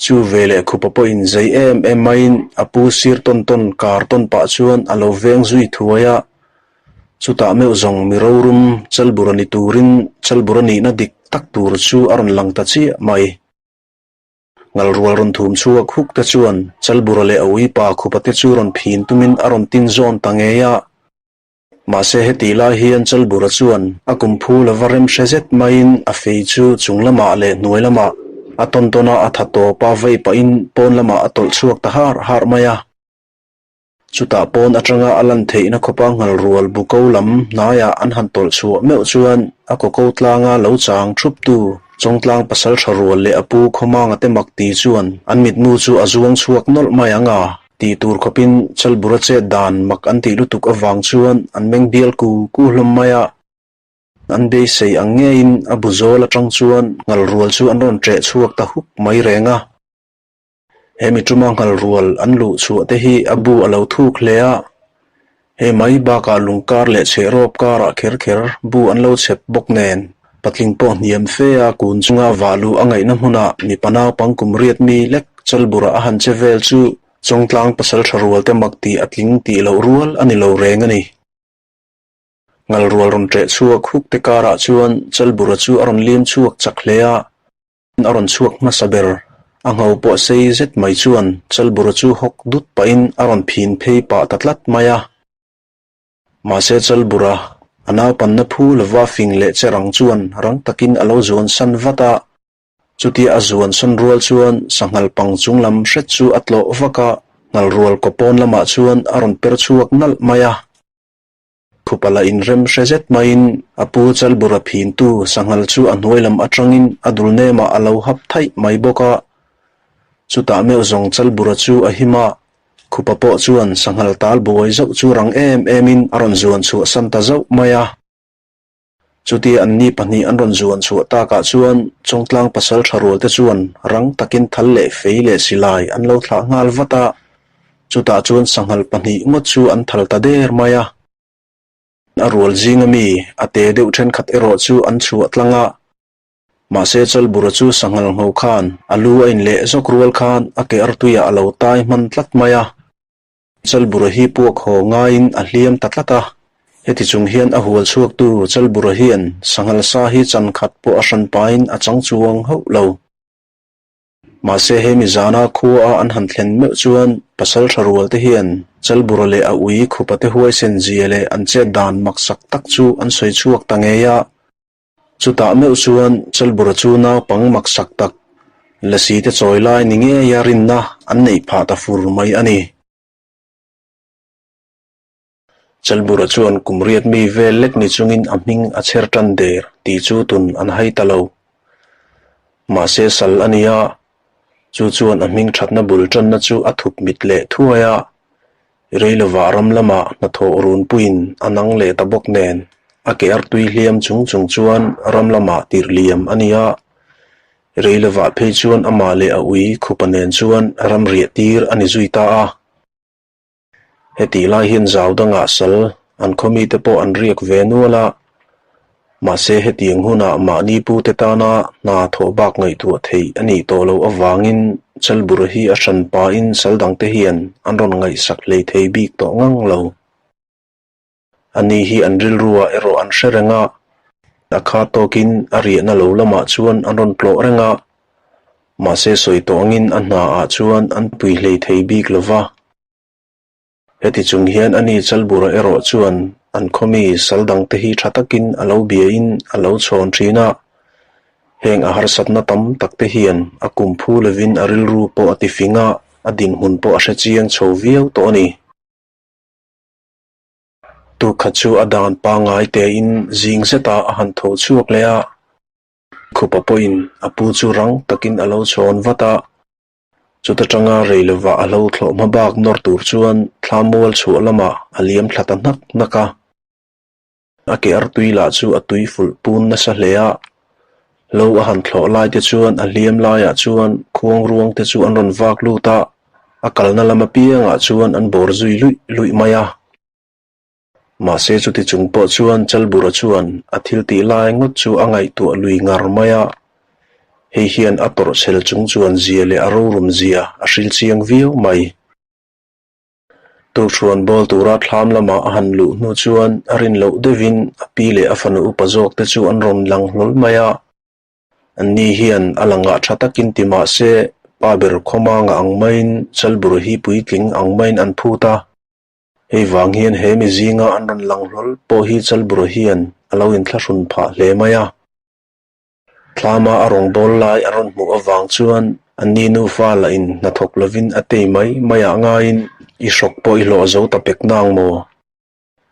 Chu veleh khupa pawhin zei em em maiin a pu sir tawn tawn kar tawn pah chuan a lo veng zui thuai a. Chutah meuh zawng mi rorum Chalbura ni turin Chalbura nihna dik tak tur chu a rawn lang ta chiah mai. Ngalrual rawn thum chhuak huk te chuan Chalbura leh a uipa khupa te chu rawn phin tumin a rawn tin zawn ta ngei a. Mahse hetih lai hian Chalbura chuan a kum phu lova rem hre zet maiin a fei chu chung lamah leh hnuai lamah a tawn tawn a, a tha tawp a, vei pahin pawn lamah a tawlh chhuak ta har har mai a. Chutah pawn atanga a lan theihna khawpa ngalrual buko lam hnaiah an han tawlh chhuah meuh chuan a kawko tlanga lo chang thuptu Chawngtlang pasal tha rual leh a pu Khawmanga te mak ti chuan an mitmu chu a zuang chhuak nawlh mai ang a, tih tur khawpin Chalbura chet dan mak an tih lutuk avang chuan an meng bial ku ku hlawm mai a. An beisei ang ngeiin a bu zawl atang chuan ngalrual chu an rawn ṭeh chhuak ta huk mai reng a. He mi tuma nghal rual an luh chhuah te hi a bu a lo thuk hle a, hei mai bakah lung kar leh chhehrawp karah kher kher bu an lo chhep bawk nen patling pawh hniam fe a kun chunga vah luh a ngaihna hmunah mipa naupang kum riat mi lek Chalbura a han che vel chu Chawngtlang pasal tha rual te mak tih a tling tih loh rual a ni lo reng a ni. Ngalrual rawn ṭeh chhuak huk te karah chuan Chalbura chu a rawn lim chhuak chak hle a, A rawn chhuak hmasa ber. A ngho pawh sei zet mai chuan Chalbura chu hawk dut pahin a rawn phin phei pah ta tlat mai a. Mahse Chalbura, a naupanna phu lova fing leh che rang chuan rang takin a lo zuan san vat a. Chutia a zuan san rual chuan sanghal pang chung lam hret chu a tlawh vak a, nghalrual kaw pawn lamah chuan a rawn per chhuak nalh mai a. Khupala inrem hre zet maiin a pu Chalbura phintu sanghal chu a hnuai lam atangin a dul nemah a lo hap thaih mai bawk a. Chutah meuh zawng Chalbura chu a him a, Khupa pawh chuan sanghal tal buai zauh chu rang em emin a rawn zuan chhuah san ta zauh mai a. Chutia anni pahnih an rawn zuan chhuah takah chuan Chawngtlang pasal tha rualte chuan rang takin thal leh fei leh silai an lo thlah nghal vat a, chutah chuan sanghal pahnih ngawt chu an thal ta der mai a. A rual zinga mi a te deuh thenkhat erawh chu an chhuah tlang a, mahse Chalbura chu sanghal ngho khan a lu a inleh zawk rual khan a ke artuiah a lo tai hman tlat mai a. Chalbura hi puak haw ngaiin a hliam ta tlat a, heti chung hian a hual chhuaktu Chalbura hian sanghal sa hi chan khat pawh a hran pain a chang chuang hauh lo. Mahse hemi zana khua a an han thlen meuh chuan pasal tha rual te hian Chalbura leh a ui khupa te huaisen zia leh an chet dan maksak tak chu an sawi chhuak ta ngei a. Chutah meuh chuan Chalbura chu naupang maksak tak lasi te chawi lai ni ngeia rinna an neih phah ta fur mai a ni. Chalbura chuan kum riat mi vel lek ni chungin a hming a chher tan der tih chu tun an hai ta lo. Mahse sal a nia, chu chuan a hming thatna bul tanna chu a thup mit leh thuai a, Reilovah ram lamah hnathawh runpuiin a nang leh ta bawk nen a ke artui hliam chung chung chuan ram lamah tirh liam a ni a. Reilovah phei chuan amah leh a ui khupa nen chuan ram riah tir a ni zui ta a. Hetih lai hian zau dangah sal an khaw mite pawh an riak ve nual a, mahse hetiang hunah mahni pute tana hna thawh bak ngaihtuah theih a nih tawh loh avangin Chalbura hi a hran pahin sal dangte hian an rawn ngaihsak hlei thei bik tawh ngang lo. Ani hi an rilruah erawh an hre reng a, a kha tawkin a riahna lo lamah chuan an rawn tlawh reng a, mahse sawi tawh angin a hnaah chuan an pui hlei thei bik lo va. Heti chung hian ani Chalbura erawh chuan an khawmi sal dangte hi tha takin a lo biain a lo chhawn thin a, heng a harsatna tam takte hian a kum phu lovin a rilru pawh a tifing a, a dinhmun pawh a hre chiang chho viau tawh a ni. Tukhat chu a dan pangngai tein zing zetah a han tho chhuak leh a, Khupa pawhin a pu chu rang takin a lo chhawn vat a. Chuta tanga rei lovah a hlo thlawh hma bak nawr tur chuan thla mual chhuah lamah a liam thla ta hnak hnak a. A ke artui lah chu a tui fulh pun nasa hle a. Hlo a han thlawh lai te chuan a hliam laiah chuan khuang ruang te chu an rawn vak lut a, a kalna lam apiangah chuan an bawr zui luih luih mai a. Mahse chuti chung pawh chuan Chalbura chuan a thil tih lai ngawt chu a ngaihtuah lui ngar mai a, hei hian a tawrhchhel chung chuan zia leh a rorum zia a hril chiang viau mai. Tukṭhuan bawl tura thlam lama a han luh hnu chuan a rin loh deuhin a pi leh a fanu upa zawk te chu an rawn lang hlawl mai a. Anni hian a langah tha takin ti mah se pa ber khawmanga ang maiin Chalbur hi puitling ang maiin an phut a. Hei vang hian he mi zinga an rawn lang hlawl pawh hi Chalbura hian a lo inthlahrun phah hle mai a. Thlama a rawn bawl lai an rawn hmuh avang chuan anni nufa lahin hnathawk lovin a tei mai maiah ngaiin i hrawk pawh i hlawh zo ta pek nang maw?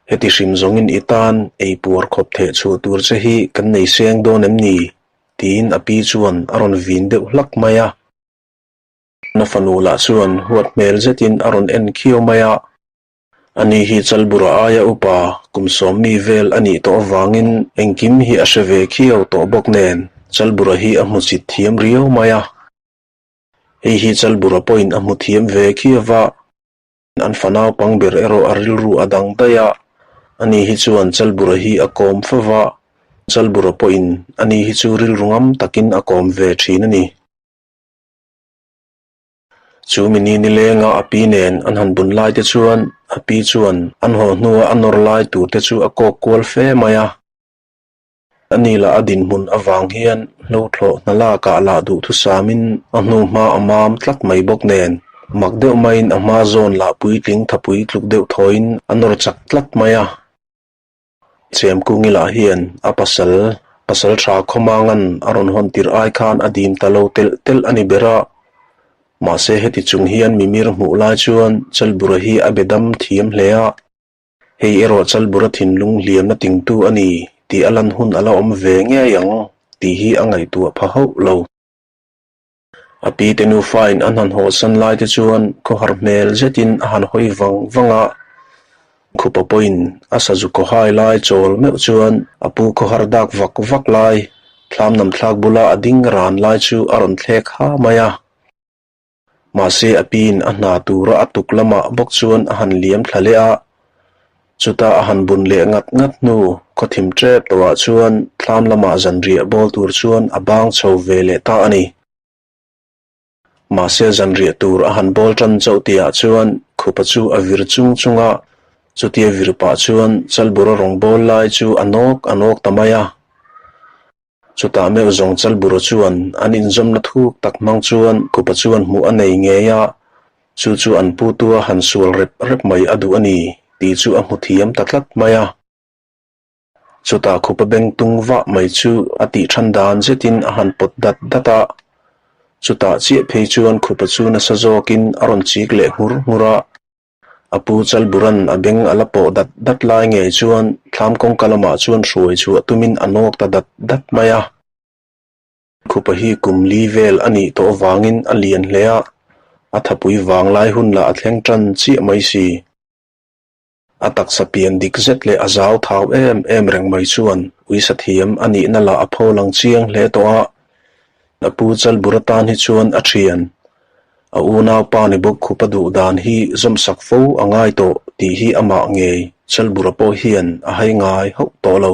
Heti hrim zawngin i tan ei puar khawp theh chhuah tur che hi kan nei seng dawn em ni? tiin a pi chuan a rawn vin deuh hlak mai a. Na fanu lah chuan huat hmel zetin a rawn en khiau mai a. Ani hi Chalbura aia upa kum sawmmi vel a nih tawh avangin engkim hi a hre ve khiau tawh bawk nen Chalbura hi a hmu chit thiam riau mai a. Hei hi Chalbura pawhin a hmu thiam ve khiau va, an fa naupang ber erawh a rilru a dang daih a. Ani hi chuan Chalbura hi a kawm fo va, Chalbura pawhin ani hi chu rilru ngam takin a kawm ve thin a ni. Chu mi ni nilenga a pi nen an han bun lai te chuan a pi chuan an haw hnua a nawr lai tur te chu a kawk kual fe mai a. Ani lah a dinhmun avang hian hlo thlawh hna lakah lah duhthusamin a hnu hma a mam tlat mai bawk nen mak deuh maiin a hma zawn lah puitling thapui tluk deuh thawiin a nawr chak tlat mai a. Chemkungi lah hian a pasal, pasal tha khawmangan a rawn hawn tirh ai khan a dim ta lo telh telh a ni ber a. Mahse heti chung hian mimir hmuh lai chuan Chalbura hi a be dam thiam hle a. Hei erawh Chalbura thinlung hliamna tingtu a ni tih a lan hun a la awm ve ngei ang tih hi a ngaihtuah pha hauh lo. A pi te nufain an han hawsan lai te chuan khawhar hmel zetin a han hawi vang vang a, khupa pawhin a sazu khawhai lai chawl meuh chuan a pu khawhar dak vak vak lai, thlam nam thlak bula a ding ran lai chu a rawn thlek ha mai a. Mahse a piin a hna tura a tuk lamah bawk chuan a han liam thla leh a, chutah a han bun leh ngat ngat hnu khawthim tep tawhah chuan thlam lamah zanriah bawl tur chuan a bang chho ve leh ta a ni. Mahse zanriah tur a han bawl tan chauh tihah chuan khupa chu a vir chung chung a, chutia vir pah chuan chalbura rawn bawl lai chu a nawk a nawk ta mai a. Chutah meuh zawng Chalbura chuan an inzawmna thuk tak hmang chuan Khupa chuan hmuh a nei ngei a, chu chu an putua han sual rep rep mai a duh a ni tih chu a hmu thiam ta tlat mai a. Chutah Khupa beng tung vah mai chu a tih than dan zetin a han pawt dat dat a, chutah chiah phei chuan Khupa chu nasa zawkin a rawn chik leh nghur nghur a. A pu Chalburan a beng a la pawh dat dat lai ngei chuan thlam kawngka lamah chuan hruai chhuah tumin a nawk ta dat dat mai a. Khupa hi kum li vel a nih tawh avangin a lian hle a, a thapui vang lai hun lah a thleng tan chiah mai si. A taksa pian dik zet leh a zau thau em em reng mai chuan uisa thiam a nihna lah a pho lang chiang hle tawh a, A pu Chalbur atan hi chuan a thian. A unaupa ni bawk khupa duh dan hi zawmsak fo a ngai tawh tih hi amah ngei Chalbura pawh hian a hai ngai hauh tawh lo.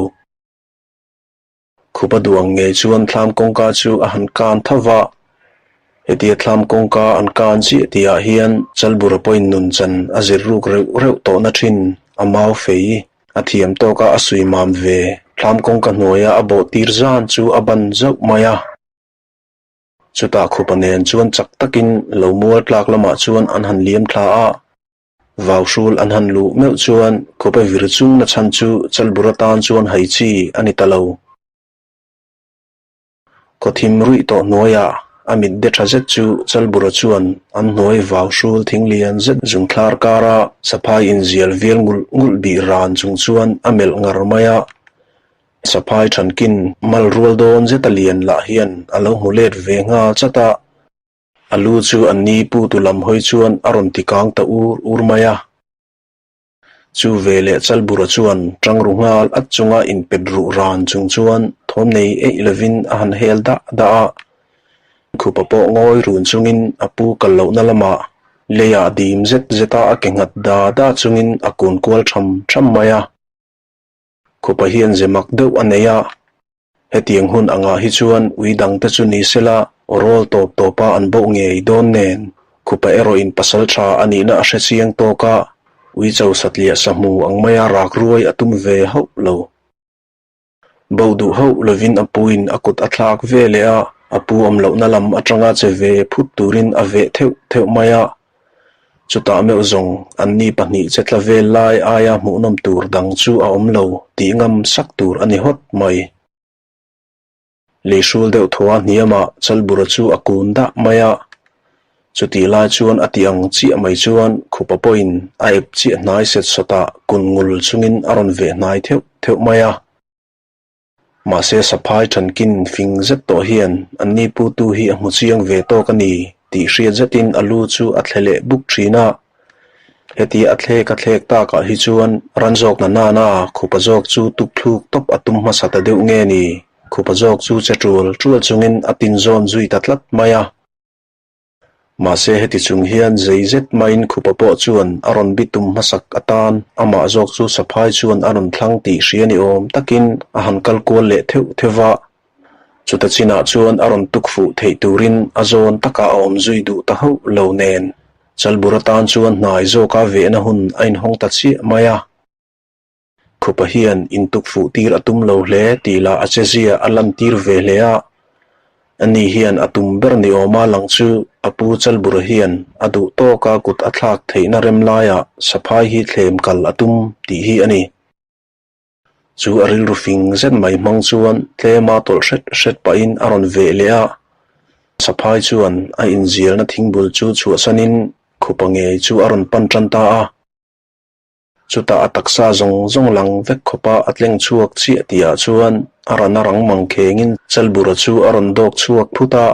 Khupa duh ang ngei chuan thlam kawngka chu a han kan tho va. Hetia thlam kawngka an kan chiah tihah hian Chalbura pawhin nunchan a zir ruk reuh reuh tawhna thin a mau fei. A thiam tawka a sui mam ve, thlam kawngka hnuaia a bawh tir zan chu a ban zauh mai a. Chutah khupa nen chuan chak takin lo mual tlak lamah chuan an han liam thla a. Vau hrul an han luh meuh chuan khupa vir chung na chhan chu Chalbur atan chuan hai chi a ni ta lo. Khawthim ruih tawh hnuaiah a mit de tha zet chu Chalbura chuan an hnuai vau hrul thing lian zet zungthlar kara saphai inzial vial ngulh ngulh bih ran chung chuan a melh ngar mai a. Saphai thankin mal rual dawn zeta lian lah hian a lo hmu let ve nghal chat a. A lu chu an ni pu tu lam hawi chuan a rawn ti kang ta ur ur mai a. Chu veleh Chalbura chuan tangru nghal at chunga inpet ruh ran chung chuan thawm nei eih lovin a han hel dah dah a. Khupa pawh ngawi run chungin a pu kal lohna lamah leiah dim zet zeta a ke nghat da da chungin a kun kual tham tham mai a. Khupa hian ze mak deuh a nei a, hetiang hun angah hi chuan ui dangte chu ni sela aw rawl tawp tawpa an boh ngei dawn nen Khupa erawhin pasal tha a nihna a hre chiang tawk a. Uicho satliah sahmu ang maia rak ruai a tum ve hauh lo. Bo duh hauh lovin a puin a kut a thlak ve leh a, a pu awm lohna lam atanga che ve phut turin a veh theuh theuh mai a. Chutah meuh zawng anni pahnih che tla vel lai aia hmuhnawm tur dang chu a awm lo tih ngam sak tur a ni hawt mai. Leihrul deuh thaw a hniamah Chalbura chu a kun dah mai a, chutih lai chuan a ti ang chiah mai chuan khupa pawhin a ep chiah hnai set sawtah kun ngul chungin a rawn veh hnai theuh theuh mai a. Mahse saphai thankin fing zet tawh hian anni putu hi a hmu chiang ve tawk a ni tih hriat zetin a lu chu a thle leh buk thin a. Heti a thlek a thlek takah hi chuan ran zawk na nana khupa zawk chu tuk thluk tawp a tum hmasa ta deuh nge ni? Khupa zawk chu che ṭual ṭual chungin a tin zawn zui ta tlat mai a. Mahse heti chung hian zei zet maiin khupa pawh chuan a rawn bi tum hmasak atan amah zawk chu saphai chuan a rawn thlang tih hria ni awm takin a han kal kual leh theuh theuh va. Chuta chinah chuan a rawn tuk fuh theih turin a zawn takah a awm zui duh ta hauh lo nen, Chalbur atan chuan hnai zawka vehna hun a inhawng ta chiah mai a. Khupa hian intuk fuh tir a tum lo hle tih lah a chezia a lantir ve hle a. Ani hian a tum ber ni awma lang chu a pu Chalbura hian a duh tawka kut a thlak theihna rem laiah saphai hi thlem kal a tum tih hi a ni. Chu a rilru fing zet mai hmang chuan tlema tawlh hret hret pahin a rawn veh leh a, saphai chuan a inzialna thingbul chu chhuahsanin khupa ngei chu a rawn pan tan ta a. Chutah a taksa zawng zawng lang vek khawpa a tleng chhuak chiah tihah chuan a rana rang mang khengin Chalbura chu a rawn dawk chhuak phut a.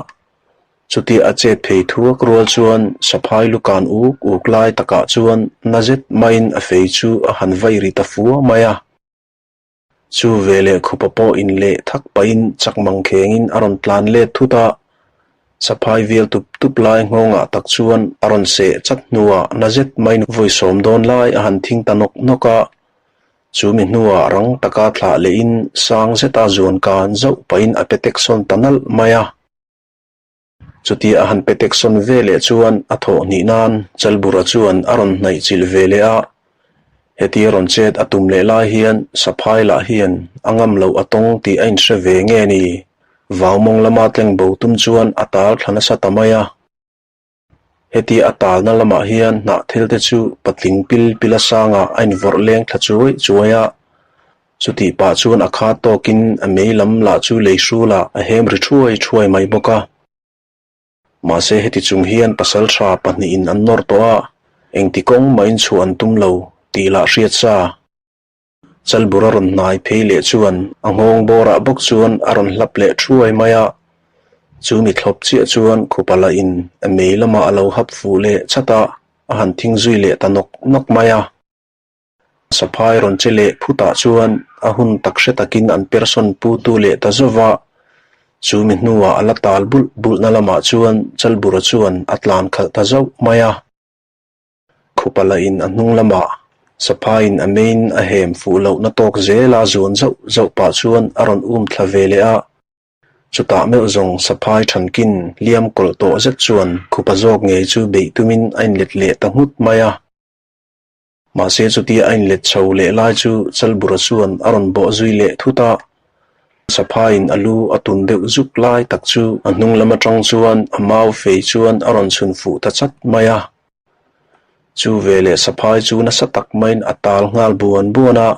Chutia a chet phei thuak rual chuan saphai lukan uk uk lai takah chuan na zet maiin a fei chu a han vai ri ta fua mai a. Chu veleh khupa pawh in leh thak pahin chak mang khengin a rawn tlan let thut a, saphai vial tup tup lai nghawngah tak chuan a rawn seh chat hnuah na zet maiin vawi sawm dawn lai a han thing ta nawk nawk a. Chu mi hnuah rang taka thlah lehin sang zeta zuan kan zauh pahin a petek sawn ta nalh mai a. Chutia a han petek sawn ve leh chuan a thawh hnih nan Chalbura chuan a rawn hnaih chilh ve leh a. Hetia rawn chet a tum leh lai hian Saphai lah hian a ngam loh a tawng tih a inhre ve nge ni? Vaumawng lama tleng bo tum chuan a tal thla nasa ta mai a. Hetia a talna lamah hian hnah thil te chu patling pil pila sangah a invawrh leng thla chuai chuai a. Chutih pah chuan a khat tawkin a mei lam lah chu lei hrulah a hem ri thuai thuai mai bawk a. Mahse heti chung hian pasal tha pahnihin an nawr tawh a, engti kawng mahin chhuah an tum lo tih lah hriat sa. Chalbur a rawn hnai phei leh chuan a nghawng bawrah bawk chuan a rawn hlap leh thuai mai a, chu mi thlawp chiah chuan khupa lah in a mei lamah a lo hap fuh leh chat a, a han thing zui leh ta nawk nawk mai a. Saphai rawn che leh phutah chuan a hun tak hre takin an person pu tu leh ta zauh va, chu mi hnuah a la tal bulh bulhna lamah chuan Chalbura chuan a tlan khalh ta zauh mai a. Khupa lah in a hnung lamah Saphaiin a main a hem fuh lohna tawk zela zuan zauh zauh pah chuan a rawn um thla ve leh a. Chutah meuh zawng Saphai thankin liam kawlh tawh zet chuan khupa zawk ngei chu beih tumin a inlet leh ta nghut mai a. Mahse chutia a inlet chho leh lai chu Chalbura chuan a rawn bawh zui leh thut a. Saphaiin a lu a tun deuh zuk lai tak chu a hnung lam atang chuan a mau fei chuan a rawn chhun fuh ta chat mai a. Chu veleh saphai chu nasa tak maiin a tal nghal buan buan a,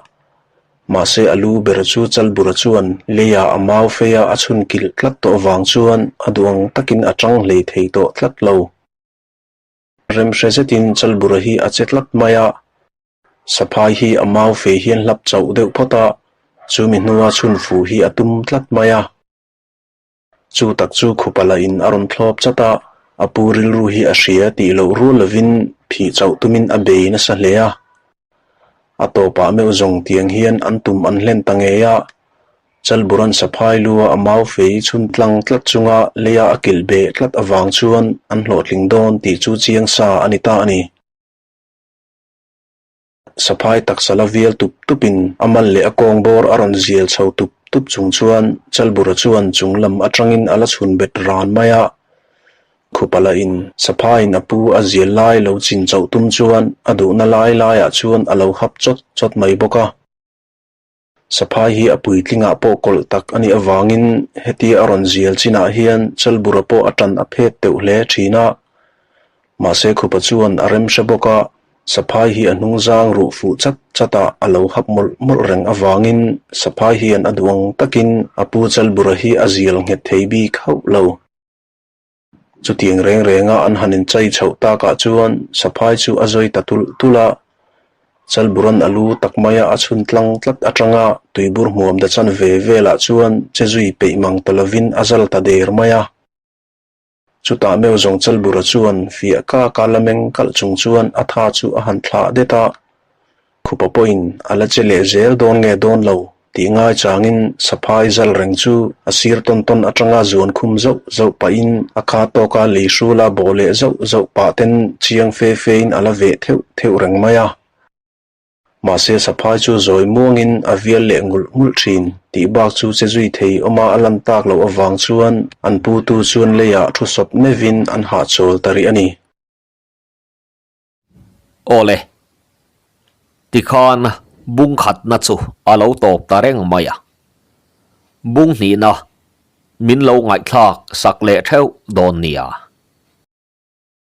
mahse a lu ber chu Chalbura chuan leiah a mau feia a chhun kilh tlat tawh avang chuan a duh ang takin a tang hlei thei tawh tlat lo. Remhre zetin Chalbura hi a che tlat mai a, saphai hi a mau fei hian hlap chauh deuh phawt a, chumi hnua chhun fuh hi a tum tlat mai a. Chu tak chu khupa lah in a rawn thlawp chat a, a pu rilru hi a hria tih loh rual lovin phih chauh tumin a bei nasa hle a. A tawpah meuh zawng tiang hian an tum an hlen ta ngei a, Chalburan saphai lua a mau fei chhun tlang tlat chunga leia a kilh beh tlat avang chuan an hlawhtling dawn tih chu chiang sa a ni ta a ni. Saphai taksa la vial tup tupin a mal leh a kawng bawr a rawn zial chho tup tup chung chuan Chalbura chuan chung lam atangin a la chhun bet ran mai a. Khupala in Saphaiin a pu a zial lai lo chin chauh tum chuan a duhna lai laiah chuan a lo hap chawt chawt mai bawk a. Saphai hi a puitlingah pawh kawlh tak a nih avangin hetia a rawn zial chinah hian Chalbura pawh a tan a phet deuh hle thin a. Mahse Khupa chuan a rem hre bawk a, Saphai hi a hnungzang ruh fuh chat chat a a lo hap mawlh mawlh reng avangin Saphai hian a duh ang takin a pu Chalbura hi a zial nghet thei bik hauh lo. Chutiang reng renga an han inchai chhoh takah chuan Saphai chu a zawi ta tulh tulh a, Chalburan a lu tak maia a chhun tlang tlat atanga tuibur hmuam da chan ve velah chuan che zui peih mang ta lovin a zal ta der mai a. Chutah meuh zawng Chalbura chuan fiah kaka la meng kalh chung chuan a tha chu a han thlah det a, Khupa pawhin a la che leh zel dawn nge dawn lo tih ngai changin saphai zal reng chu a sir tawn tawn atanga zuan khum zauh zauh pahin a kha tawka lei hrula bawh leh zauh zauh pah ten chiang fe fein a la veh theuh theuh reng mai a. Mahse saphai chu zawi muangin a vial leh ngulh ngulh thin tih bak chu che zui thei awma a lan tak loh avang chuan an putu chuan leiah thu sawp meuhin an hahchawl ta rih a ni. Awle, tikhan bung khatna chu a lo tawp ta reng mai a. Bung hnihna min lo ngaihthlak sak leh theuh dawn nia.